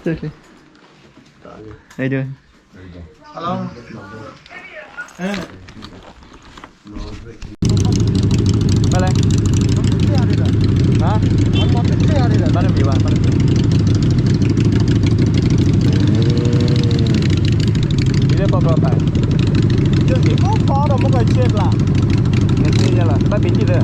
Okay. How you doing? Hello. Eh. Bye. Huh? Bye. ဒီးပီၢ်ကီၢ်ပာ်, ယကီၢ်ဖီဒီးမ့ၢ်ကဆဲးပျၢ်, နဆဲးယဲလီၤ နဘၣ်ပ့ၤစံၣ်လၢ,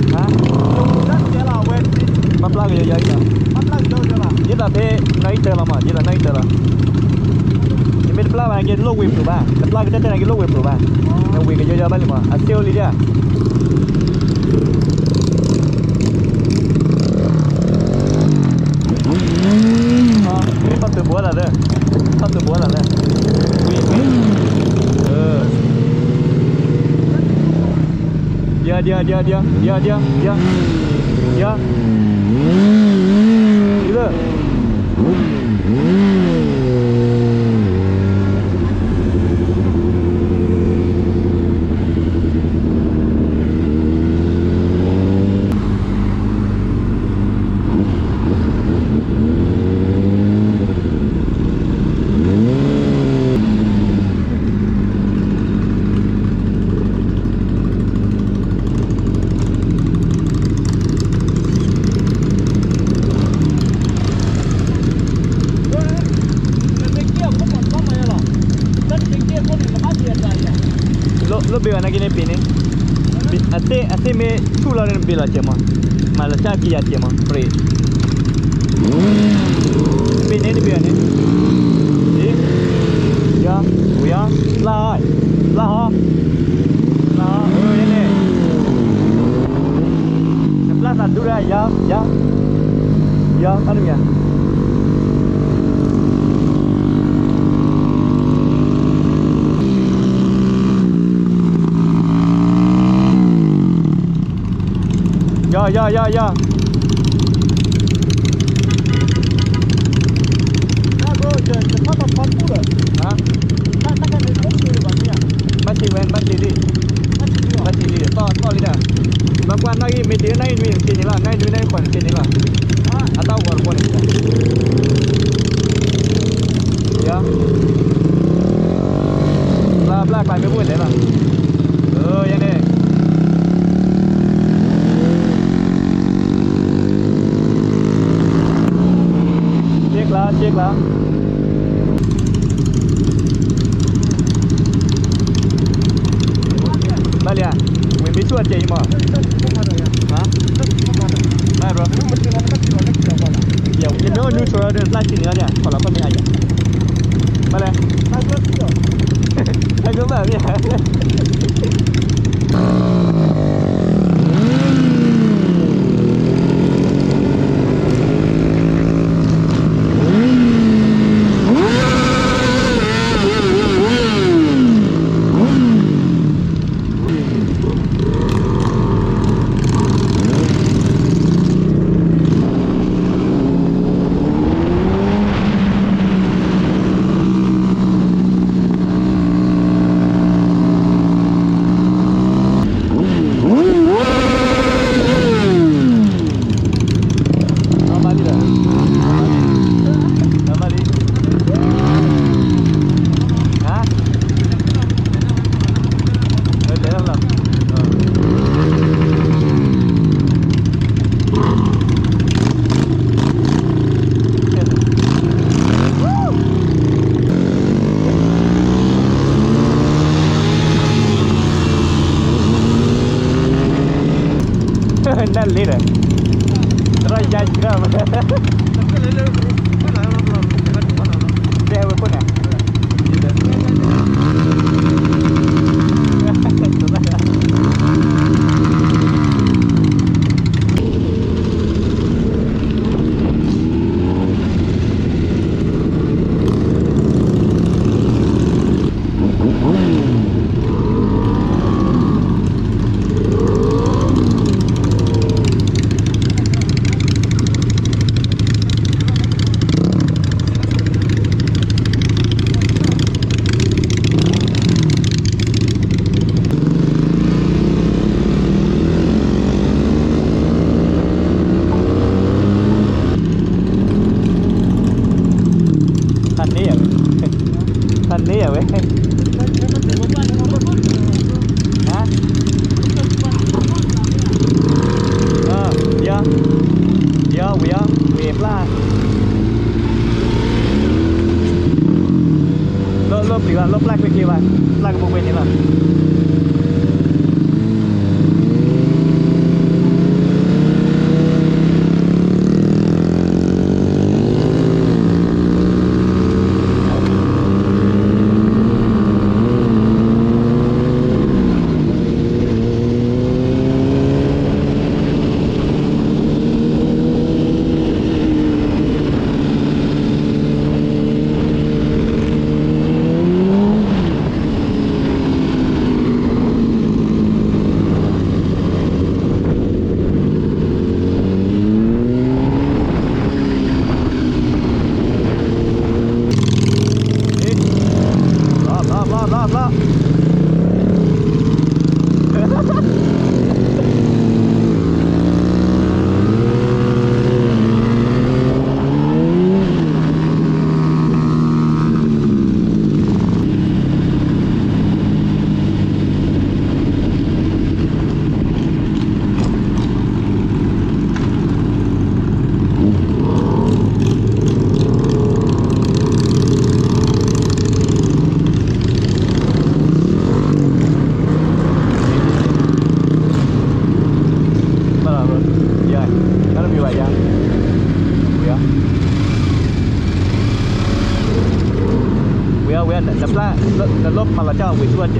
ဟါ, ဘၣ်ပျၢ်ကယီယီအံၤလီၤ, ဒ်သိးဖဲနီၣ်ဂံၢ်တၢလီၤမး, ဒ်သိးနီၣ်ဂံၢ်တၢလီၤ, ယမ့ၢ်တပျၢ်ဘၣ်နာ်က့လိၣ်ဝ့ၤပျိၤဘၣ်, တပျၢ်ကတၢၢ်တၢၢ်နာ်က့လိၣ်ဝ့ၤပျိၤဘၣ်, နဝ့ၤကယီယီဘၣ်လံမး အဆ့အိၣ်လံဒၣ် ထီၣ်သုးဘိးတၢ်လၢ, ထီၣ်သုးဘိးတၢ်လၢ, ဝံၤ, ဒၣ်, ဒၣ်, ဒၣ်, ဒၣ်, ဒၣ်, ဒၣ်, ဒၣ်, ဒၣ် လိၣ်ဘ့ၣ်ဘၣ်နာ်က့န့ၣ်ပ့ၤန့ၣ်, အသ့ၣ်အသ့ၣ်မ့ၢ်ဆူၣ်လီၤန့ၣ် ဘ့ၣ်လီၤစဲးမး, မၤလီၤကၢ်က့ၤယၤစဲးမး ပြ့ၣ်, ပ့ၤန့ၣ်တဘ့ၣ်ဘၣ်န့ၣ်, ယီ, ဝံၤယီ, ပျၢ်, ပျၢ်ဟီ, ပျၢ်ဟီ, အန့ၣ် နပျၢ်သးဒူဒၣ် ယီ, ယီ, ယီ, အါတမံၤဧါ ယီ ယီ ယီ ယီ, ဟါ, ဘၣ်စ့ဝဲ ဘၣ်စ့လံ, ဘၣ်စ့လံ, သီၣ်သီၣ်လံဒၣ်, ဘၣ်ကွၢ်နီၣ်ဂံၢ်မ့ၢ်တ့ၢ်နီၣ်ဂံၢ်နွံန့ၣ် က့ၤန့ၣ်လီၤ, နီၣ်ဂံၢ်နွံ နီၣ်ဂံၢ်ဃိးန့ၣ် က့ၤန့ၣ်လီၤ, အတၢ်ဂီၤတဘိန့ၣ် ယီ, ဘျၢ်ဘျၢ်ကျါမ့ၢ်ဘိၣ်လဲၣ်လီၤ, အၢ ယဲန့ၣ် စ့ကျါ စ့ကျါ, ဘၣ်လံဧါ, ဝံၤမ့ၢ်ဆူၣ်အစဲးအံၤမး, ဟါ, ဘၣ်ဘျီ, ယမ့ၢ်အိၣ်နူဆိဒီး ပျၢ်စံၣ်န့ၣ်လီၤန့ၣ် ခီလီၤခီၣ်မ့ၢ်အါယၤ, ဘၣ်လဲၣ်, တၢ်ကဘၣ်မ့ၢ်ဧါ နၢ်လ့ဒီး သရၣ်ယါယံၤဒီး တဲဝဲခိၣ်နၤ ဝဲ, ဟါ, ယီ, ယီ, ဝံၤယီ, ဝံၤပျၢ်, လီၢ်ပျံၤဘၣ်, လီၢ်ပျၢ်ကွ့ၢ်ကွ့ၢ်ဘၣ်, ပျၢ်ကပိာ်ကွ့ၢ်န့ၣ်လီၤ. ဘျီ ဘျီ ဘျီ ဘျီ ဘျီ ဘၣ်လီၤ, ယၤ, တၢ်တမံၤဘၣ်ယၤ, ဝံၤဧါ, ဝံၤဧါ, ဝံၤဧါ, နပျၢ်, နလီၢ်မၤလီၤတၢ် ဝံၤသူၣ်အီၣ်စဲး, ဝံၤသူၣ်အီၣ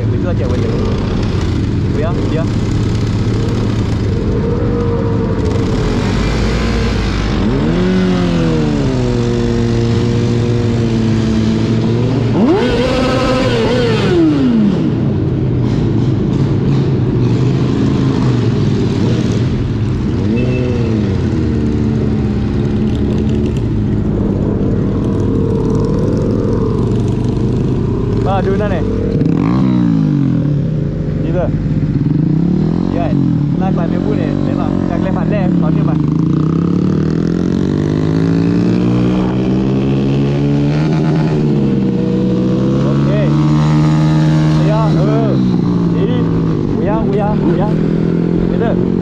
်စဲးဝဲ, ဝံၤဧါ, ဝံၤဧါ. ဘၣ်ဒုးနၢ်န့ၣ်, ဒ်သိး, ယဲ, လၢကျါမ့ၢ်ဘူၣ်န့ၣ် လဲၤလီၤ, တၢ်ကျဲဖးလဲၢ် လီၤန့ၢ်ဘၣ်. အယါ, အၢ, အံၤ, ဝံၤယါ, ဝံၤယါ, ဝံၤယါ, ဝံၤလၢ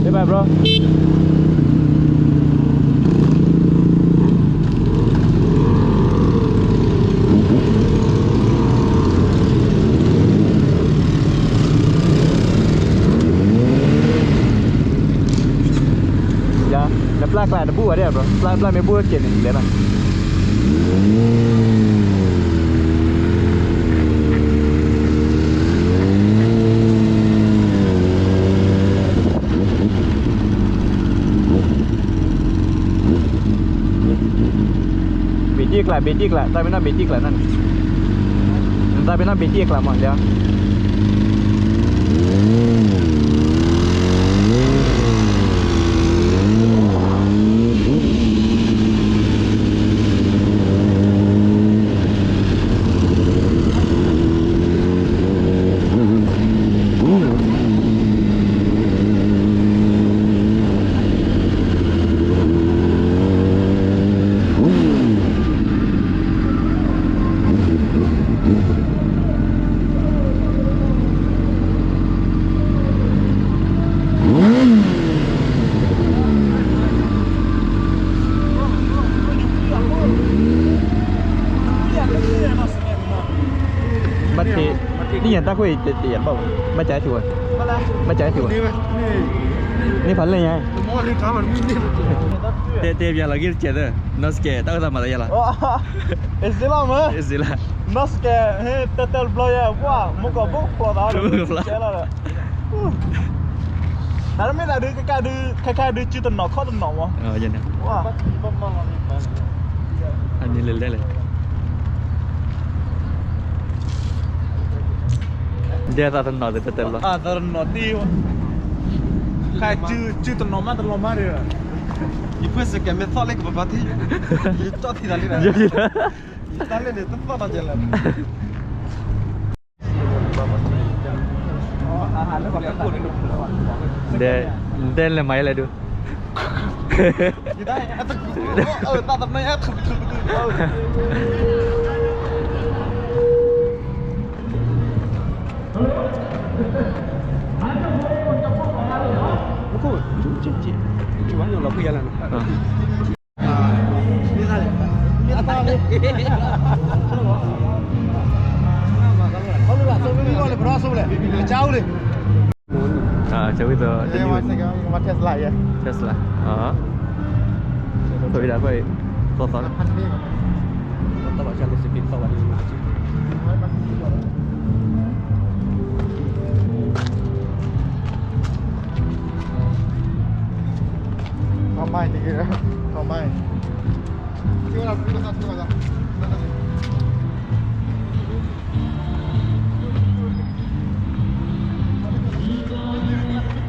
Bye bye bro. ယၤ, နပျၢ်ကျါတဘူၣ်ဘၣ်ဒဲၣ် bro, ပျၢ်ပျၢ်မ့ၢ်ဘူၣ်က့ၤန့ၣ် လဲၤလီၤ. ဘ့ၣ်တံၢ်ကျါ, ဘ့ၣ်တံၢ်ကျါ, တၢ်မ့ၢ်နီၢ်ဘ့ၣ်တံၢ်ကျါန့ၣ်, တၢ်မ့ၢ်နီၢ်ဘ့ၣ်တံၢ်ကျါမး လဲၤ. တၢ်ခိၣ်အံၤတယၤတဘၣ်ဘၣ်, ဘၣ်ကၢ်ထူဝဲ, ဘၣ်ကၢ်ထူဝဲ, န့ၢ်ဖးလဲၢ်ညါ, တဲတဲပျးလီၤဂ့ၢ်တစဲးသၢ, နီၢ်စကဲး တၢ်အိၣ်သးမၤသးယါလီၤ, အ့စ့လီၤမ့ၢ်, အ့စ့လီၤ, နီၢ်စကဲး, ဟ့ၣ်တဲတဲတဘျီယဲ, ပှၢ် မူကီၢ်ဘိၣ်ဖျိးသး, မူကီၢ်ဖျိး, တၢ်တမ့ၢ်သးဒုးကကါဒုး ခဲခါဒုး စုတနီၤခီၣ်တနီၤမး, အန့ၣ်လဲၤလဲၤလဲၣ် ဒဲသးတနီၤတတဲတဲလီၤ, သးတနီၤတ့ၢ်, ခါစုတနီၤမးတလီၤမးဒီး, ယဖှဲစကဲမ့ၢ်သီၣ်လၢကပၤပၤတ့ၢ်, ယတီၢ်ထံသးလံဒီး, ယတၢ်လၢန့ၣ်တသီၣ်ဒီးကဲလၢာ်, ဒဲ, ဒဲလဲၤမၤယဲလဲၣ်ဒုး Tesla, သီသီ, ထီၣ်မါတက့ၢ်, ထီၣ်မါ, ထီၣ်မါ,